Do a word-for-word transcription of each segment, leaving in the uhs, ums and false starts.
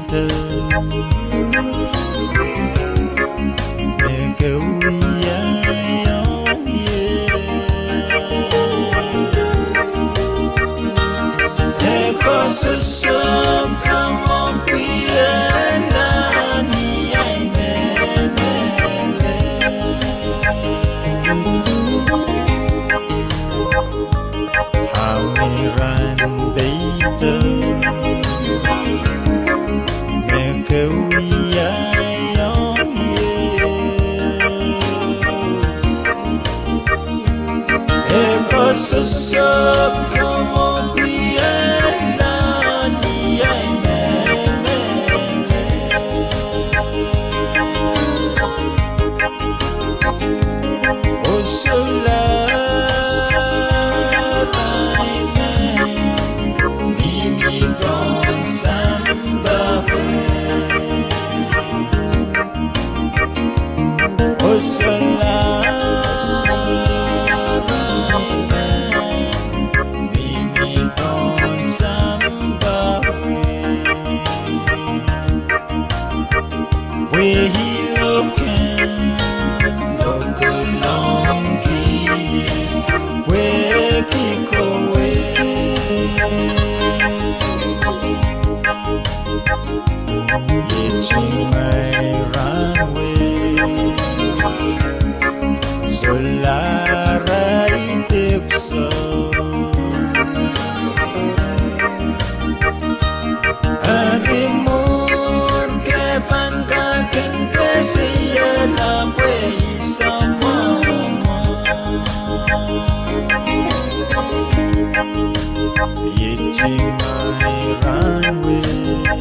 Ede, me ke wiahiong ie. E koasoso kamwomw pwe e lani ahi mehlel. Ahmw iren peido, me ke wiahiong ie. E koasoso kamwomw pwe e lani ahi mehlel. Oh solahr ahi men, mihmi pohn sampah wet. Oh solahr ahi men, mihmi pohn sampah wet. Pwe I loken lokolongki, pwehki kowe. Iei ngehi rahnwet, solahr ahi dipwisou. Eri mwuhr ke pahn kak en kesehiela pwe I samwamwa. Iei ngehi rahnwet,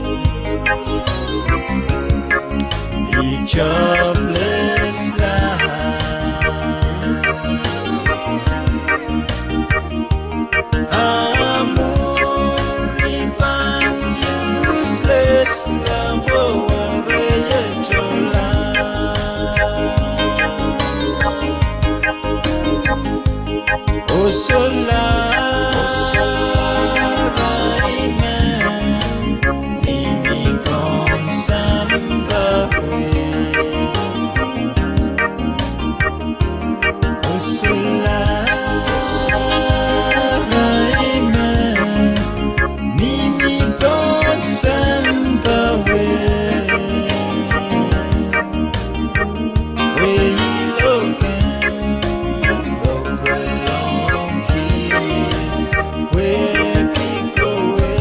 I jobless la. A mwuhr I pahn useless la, oh, eri e tohla. Oh solahr ahi men, mihmi pohn sampah wet. Oh solahr ahi men, mihmi pohn sampah wet. Pwe I loken lokolongki, pwehki kowe.